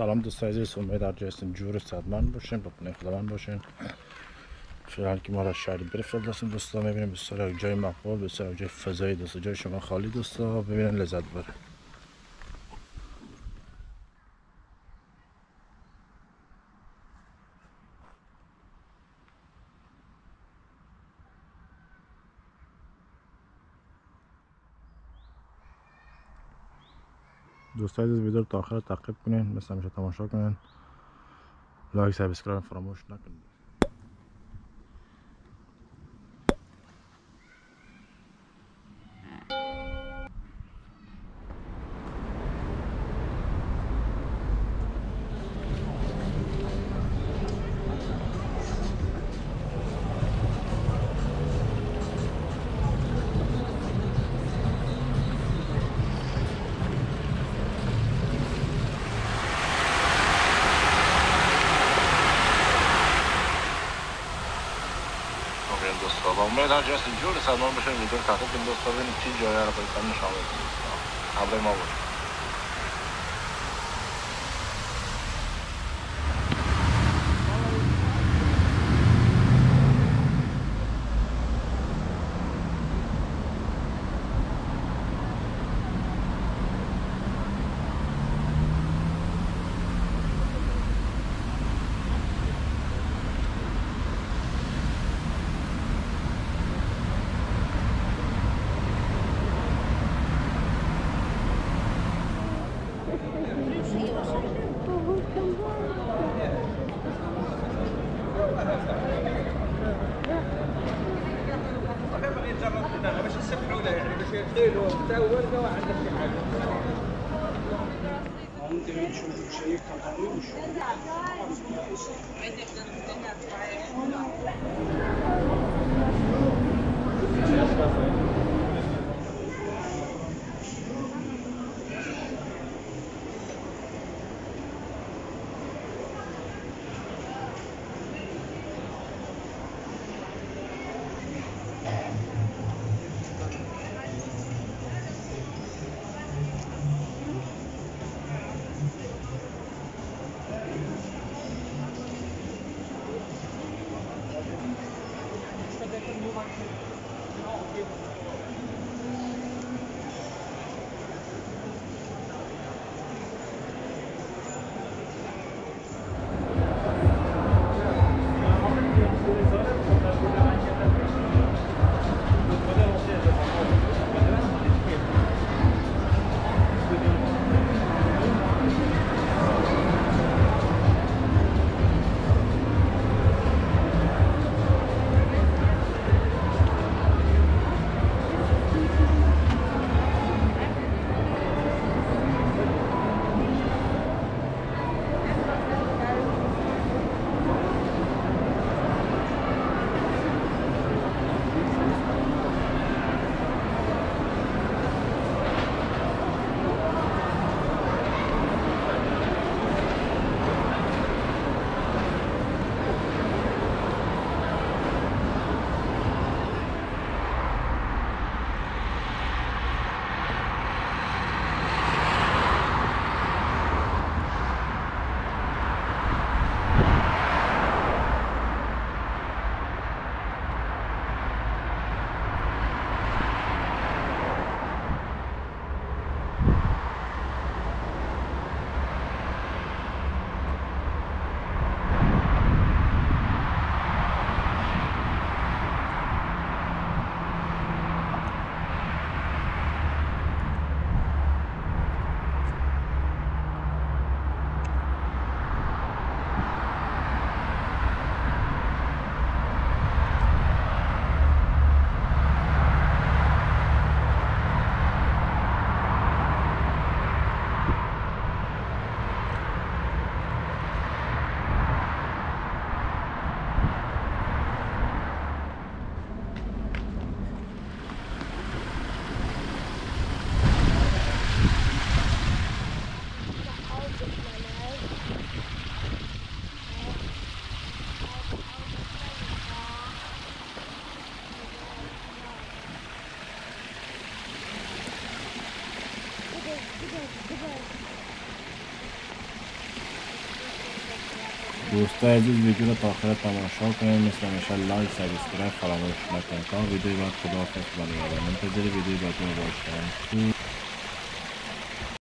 سلام دوستان عزیز، امید در جایستون جور صدمن باشین، با پناه خداوند باشین. فعلا که ما را شهر برفت هستیم دوستا، میبینیم بسیار جای مقبول، بسیار جای فضایی دوستا، جای شما خالی دوستا، ببینن لذت بره. دوستای عزیز ویدیو رو تا آخر تعقیب کنین، مثل همیشه تماشا کنین، like subscribe فراموش نکنین. امید هر جاست جور سلمان باشین، ویدیو رو تعقیب کنید دوستا، ببینید چی جایی رو براتون نشان بدیم دوستا. همراه ما باشید. دوستای عزیز ویدیو رو تا آخر تماشا کنید، مثل همیشه like، subscribe فراموش نکنید. تا ویدیو بعد خداحافظ، خدا نگهدار. منتظر ویدیو بعدی ما باشید.